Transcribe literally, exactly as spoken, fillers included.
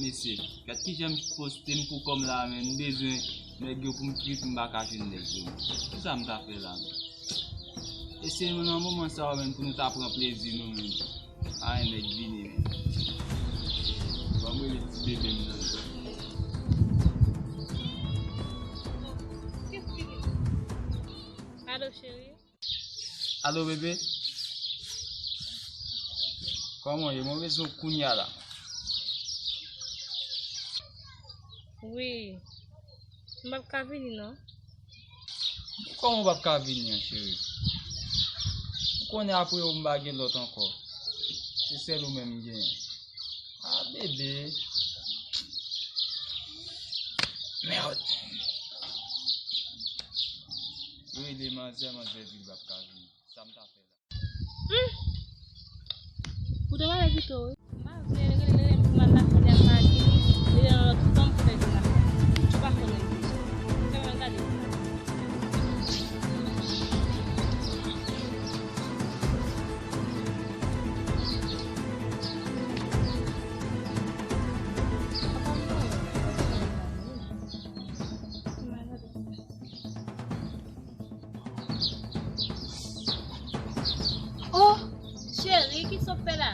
Mesye, gad kijan m poste m pou kò m la, men m bezwen nèg yo pou m trip, m pa ka jwenn nèg yo. Kisa m ta fè la, men? E se nan moman sa yo, men, pou nou ta pran plezi nou, men. Ay, nèg vini, men. Ban m rele ti bebe m nan. Alo, cheri. Alo, bebe. Kòman w ye? Mwen bezwen w kounye a la. Wi. M p ap ka vini, non. Kòman w p ap ka vini an, cheri? Ou konnen apre ou m pa gen lòt ankò. Se sèl ou menm m genyen. Ah, bebe. Merde. Yo rele manzè, manzè di l p ap ka vini. Sa m ta fè la? Hmm. Ou te pale pito, wi. M pa vle rele, rele m pou m al lakòl, y ap pa vini. Rele yon lòt fanm pou fè vin lakòl. Ou pa konnen. Fè mwen gade. Oh, cheri, kisa w fè la?